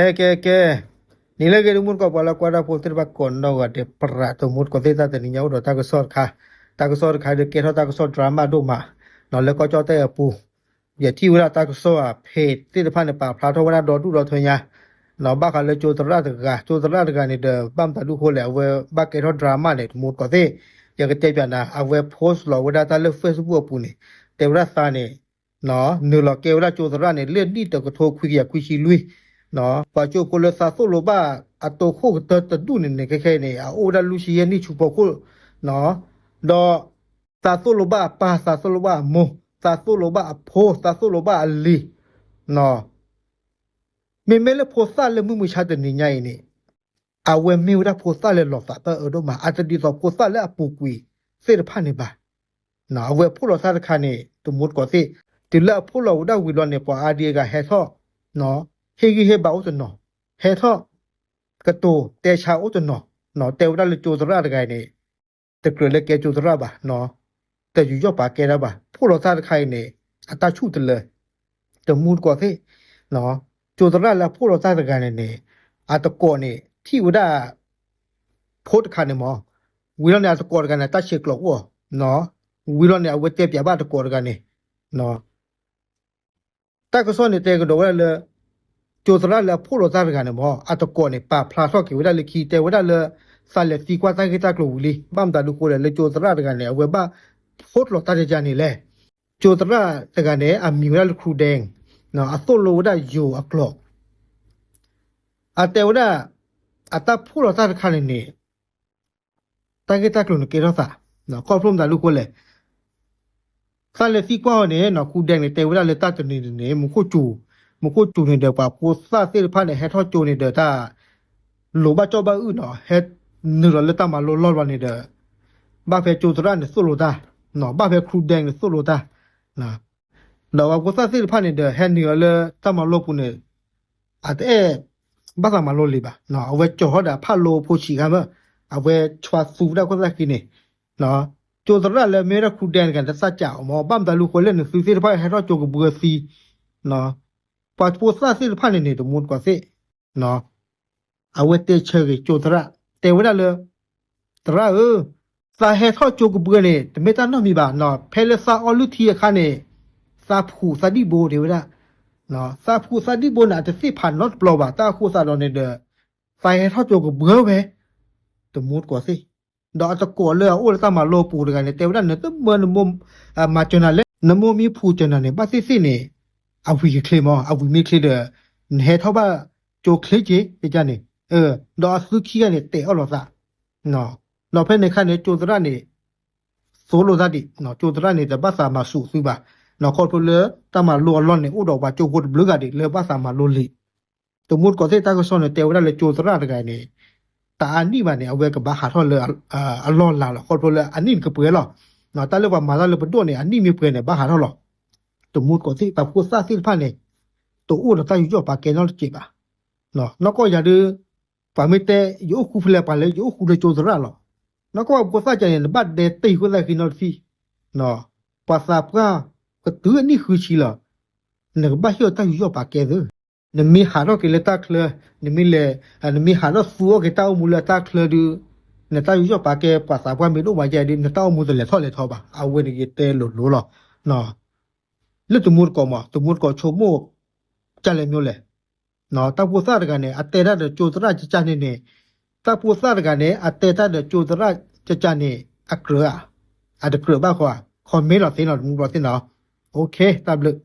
ကဲ ကဲ ကဲ, နံၤလၢအဂ့ၤ တမူတကိး ပှၤလၢကွၢ်တၢ်ဖိသ့ၣ်တဖၣ်ကိးနီၢ်ဂၤဒဲး ပြး တမူတကိးသ့ၣ် တၢ်တနံၤညါအိၣ်ဒီးတၢ်ကစီၣ်တခါ, တၢ်ကစီၣ်တခါဒီးကဲထီၣ်တၢ်ကစီၣ် drama ဒိၣ်မး, လၢကီၢ်ကၠီၣ်တဲၣ်အပူၤ, ယထံၣ်ဝဲဒၣ်တၢ်ကစီၣ်အဖဲသ့ၣ်တဖၣ်န့ၣ် ပာ်ဖျါထီၣ်ဝဲဒၣ်ဒီဒူၣ်ဒီထၢညါ, ဘၣ်ဃးလၢကၠိသရၣ်တဂၤ, ကၠိသရၣ်တဂၤန့ၣ်ဒီး ဘၣ်မတၤဒူၣ်အဃိလဲၣ်, အဝဲဘၣ်ကဲထီၣ် drama န့ၣ် တမူတကိးသ့ၣ်, ယကတဲပျးနၤ, အဝဲ post လီၤဝဲဒၣ်တၢ်လၢ Facebook အပူၤန့ၣ်, တဲဝဲဒၣ်သးန့ၣ် နုာ်လီၤကဲဝဲဒၣ်ကၠိသရၣ်န့ၣ် လၢနံၣ်တကထိခွံကယၤခွံဆံလွံၢ်, ပှၤကၠိဖိလၢသးသိၣ်လိဘၣ်အတိၢ်ခိၣ်ကတၢၢ်တဒူၣ်န့ၣ်န့ၣ် ခဲခဲအံၤန့ၣ် အအိၣ်ဝဲဒၣ်လွံၢ်ဆံယဲၢ်နံၣ်ဆူဖီခိၣ်, ဒီးသးသိၣ်လိဘၣ်အပၢ်, သးသိၣ်လိဘၣ်အမိၢ်, သးသိၣ်လိဘၣ်အဖိ, သးသိၣ်လိဘၣ်အလံၤ, မ့မ့ၢ်လၢဖိသၣ်လၢမုၢ်မဆါတနံၤညါအံၤန့ၣ်, အဝဲမ့ၢ်ဝဲဒၣ်ဖိသၣ်လၢလီၤသးတၢ်အၢဒိၣ်မး, အတဒ်သိးဖိသၣ်လၢအပူၤကွံာ်သ့ၣ်တဖၣ်န့ၣ်ဘၣ်. အဝဲဖှိၣ်လီၤသးတခါန့ၣ် တမူတကိးသ့ၣ်, တုၤလၢအဖှိၣ်လီၤဝဲဒၣ်ဝံၤလီၤန့ၣ် ပှၤအါဒံအဂၤဟဲထီၣ် ဟ့ၣ်ဂံၢ်ဟ့ၣ်ဘါအိၣ်တနီၤ, ဟဲထီၣ် ကတိၤတဲဆါအိၣ်တနီၤ, တဲဝဲဒၣ်လၢကၠိသရၣ်တဂၤအံၤန့ၣ် တကြၢးလၢကဲကၠိသရၣ်ဘၣ်, တယူးယီၣ်ပာ်ကဲတၢ်ဘၣ်. ဖှိၣ်လီၤသးတခါအံၤန့ၣ် အတၢ်ဆူၣ်တလၢ, တမူတကိးသ့ၣ်, ကၠိသရၣ်လၢအဖှိၣ်လီၤသးတဂၤန့ၣ်န့ၣ် အတကိးန့ၣ် ထံၣ်ဝဲဒၣ် post တခါန့ၣ်မး, ဝံၤလီၤန့ၣ် အတကိးတဂၤန့ၣ် တၢ်ဆဲးကျိးအိၣ်အီၤ, ဝံၤလီၤန့ၣ် အဝဲတဲပျးဘၣ်တကိးတဂၤန့ၣ် တၢ်ကစီၣ်န့ၣ်တဲကဒီးဝဲဒၣ်လၢ ကၠိသရၣ်လၢအဖှိၣ်လီၤသးတဂၤန့ၣ်မး အတကိးန့ၣ် ပာ်ဖျါထီၣ်က့ၤဝဲဒၣ်လၢခံ တဲဝဲဒၣ်လၢ သးလဲၤသံကွၢ်တၢ်ဂ့ၢ်တၢ်ကျိၤဝံၤလံ. ဘၣ်မတၤဒုးအဃိလဲၣ် လၢကၠိသရၣ်တဂၤန့ၣ် အဝဲဘၣ် post လီၤတၢ်တယၤန့ၣ်လဲၣ်. ကၠိသရၣ်တဂၤန့ၣ် အမံၤဝဲဒၣ်လၢ ခရူဒဲ, အသိၣ်လိဝဲဒၣ်ယိၤအကျိာ် အတဲဝဲဒၣ် အတၢ်ဖှိၣ်လီၤသးတခါန့ၣ်န့ၣ် တၢ်ဂ့ၢ်တၢ်ကျိၤန့ၣ်ကဲထီၣ်သး, ခီဖျိမတၤဒုးအဃိလဲၣ်. သးလဲၤသံကွၢ်အီၤန့ၣ် ခူဒဲန့ၣ် တဲဝဲဒၣ်လၢတၢ်တနံၤန့ၣ် မူခိၣ်စူၤ, မူခိၣ်စူၤန့ၣ်ဒီး ပှၤဖိသၣ်သ့ၣ်တဖၣ်န့ၣ် ဟဲထီၣ်ကၠိန့ၣ်ဒီး တၢ်လိၤဘၣ်ကၠီၣ်ဘၣ်အုၣ်နီၤ, ဟဲနုာ်လီၤလၢတၢ်မၤလိလီၢ်ဘျီန့ၣ်ဒီး ဘၣ်ဖဲကၠိသရၣ်န့ၣ်သိၣ်လိတၢ်, ဘၣ်ဖဲခူဒဲန့ၣ်သိၣ်လိတၢ် ဒီးပှၤဖိသၣ်သ့ၣ်တဖၣ်န့ၣ်ဒီး ဟဲနုာ်အီၤလၢတၢ်မၤလိပူၤန့ၣ် အတအဲၣ်ဘၣ်သးမၤလိလံၤဘၣ်. အဝဲကၠီၤထီၣ်ဒီးအဖးလိဖိဆံးခါမး, အဝဲဆှါသူဝဲဒၣ်ခိၣ်သၣ်ခံန့ၣ်, ကၠိသရၣ်လၢမ့ၢ်ဝဲဒၣ်ခူဒဲန့ၣ် ကသးစၢ်အီၤမး, ဘၣ်မတၤဒုးအဃိလဲၣ် နသုသ့ၣ်တဖၣ်ဟဲထီၣ်ကၠိကဘှၢသံ, ပှၤဖိသၣ်သ့ၣ်တဖၣ်န့ၣ်န့ၣ် တမူတကိးသ့ၣ် အဝဲတဲဆၢဂ့ၤကၠိသရၣ် တဲဝဲဒၣ်လၢ သရၣ်ဧၢ, သးဟဲထီၣ်ကၠိကဘှၢန့ၣ် တမ့ၢ်တၢ်နီတမံၤဘၣ်, ဖဲလၢသးအီလုၢ်ထံအခါန့ၣ် သးဖှူးသးဒံၣ်ဘိဒၣ်ဝဲဒၣ်, သးဖှူးသးဒံၣ်ဘိန့ၣ် အတသ့ၣ်ဖးနီတဘျီဘၣ်, တၢ်အဃိသတးဒီးန့ၣ်ဒီး သးဟဲထီၣ်ကၠိကဘှၢဝဲ တမူတကိးသ့ၣ်, ဒီးအတကိးလၢအအိၣ်လၢတၢ်မၤလိပူၤတဂၤန့ၣ် တဲဝဲဒၣ် နတမၢနမိၢ် မၤစၢၤနၤလဲၣ်, နမိၢ်မ့ၢ်ဖှူးစၢၤနၤန့ၣ် ဘၣ်သ့ၣ်သ့ၣ်န့ၣ် အဝံၤကချ့မး, အဝံၤမ့ၢ်ချ့ဒီး နဟဲထီၣ်ဘၣ်ကၠိချ့က့ၤ ကန့ၣ်, ဒီးအသုခံဂၤန့ၣ် တဲအီၣ်လိာ်သး, ဒီးဖဲန့ၣ်အခါန့ၣ် ကၠိသရၣ်န့ၣ် သိၣ်လိသးဒံး, ကၠိသရၣ်န့ၣ် တဘၣ်သးမၤစူးသုဘၣ်, ခီဖျိလၢတၢ်မၤလိအလီၢ်န့ၣ် အိၣ်ဒီးပှၤကၠိဖိတဘျုးဂၤဒံးလၢဘၣ်သးမၤလိလံာ်, တမူတကိးသ့ၣ် တၢ်ကစီၣ်န့ၣ် တဲဝဲဒၣ်လၢကၠိသရၣ်တဂၤန့ၣ် တအါနံၣ်ဘၣ်န့ၣ် အဝဲကဘၣ်ဟးထီၣ်လၢ အလီၢ်လၤလီၤ, ခီဖျိလၢအနံၣ်န့ၣ်ကပှဲၤလီၤ, တၢ်လၢပှၤမၤတၢ်လၢပဒိၣ်န့ၣ် အနံၣ်မ့ၢ်ပှဲၤန့ၣ် ဘၣ်ဟးထီၣ်လီၤ. တမူတကိးသ့ၣ် ပှၤဖိသၣ်သ့ၣ်တဖၣ်န့ၣ် တအိၣ်ဒီးတၢ်ယူးယီၣ်ပာ်ကဲနီတစဲးဘၣ်. နီၢ်ကီၢ်ယၤဒုး ပှၤမ့ၢ်တဲ ယအိၣ်ဃူဖဲလဲၣ် ပှၤလၢယအိၣ်ဃူလၢကၠိသရၣ်လီၤ. နီၢ်ကီၢ်ပှၤဖိသၣ်ကန့ၣ် နဘၣ်ဒဲတ့ၢ်ဃိသၣ်ဃံနီတထံၣ်, ပှၤသးပှၢ် ကတုၤအနံၣ်ဃုဆံလီၤ, နကဘၣ်ဟ့ၣ်အီၤတၢ်ယူးယီၣ်ပာ်ကဲသ့. နမ့ၢ်ဟးထီၣ်က့ၤလၢတၢ်ချၢ, နမ့ၢ်လဲၤ, နမ့ၢ်ဟးထီၣ်သူအီၣ်က့ၤတၢ်အိၣ်မူလၢတၢ်ချၢဒုး, နတၢ်ယူးယီၣ်ပာ်ကဲ ပှၤသးပှၢ်မ့ၢ်တအိၣ်မးယဲဒုး နတၢ်အိၣ်မူတလဲၤထီၣ်လဲၤထီဘၣ်. အဝဲန့ၣ်ယတဲလိၤလိၤလီၤ. လၢတမူတကိးမး တမူတကိးဆိကမိၣ် ကလဲၤမ့ၢ်လဲၣ်, တၢ်ဖိသၣ်တဂၤန့ၣ် အတဲတၢ်ဒီးကၠိသရၣ်ကကန့ၣ်န့ၣ်, တၢ်ဖိသၣ်တဂၤန့ၣ် အတဲတၢ်ဒီးကၠိသရၣ်ကကန့ၣ် အကြၢးဧါ, အတကြၢးဘၣ်ဃီ, comment လီၤသ့နီၤ တမူတကိးသ့ၣ်နီၤ. တၢ်ဘျုး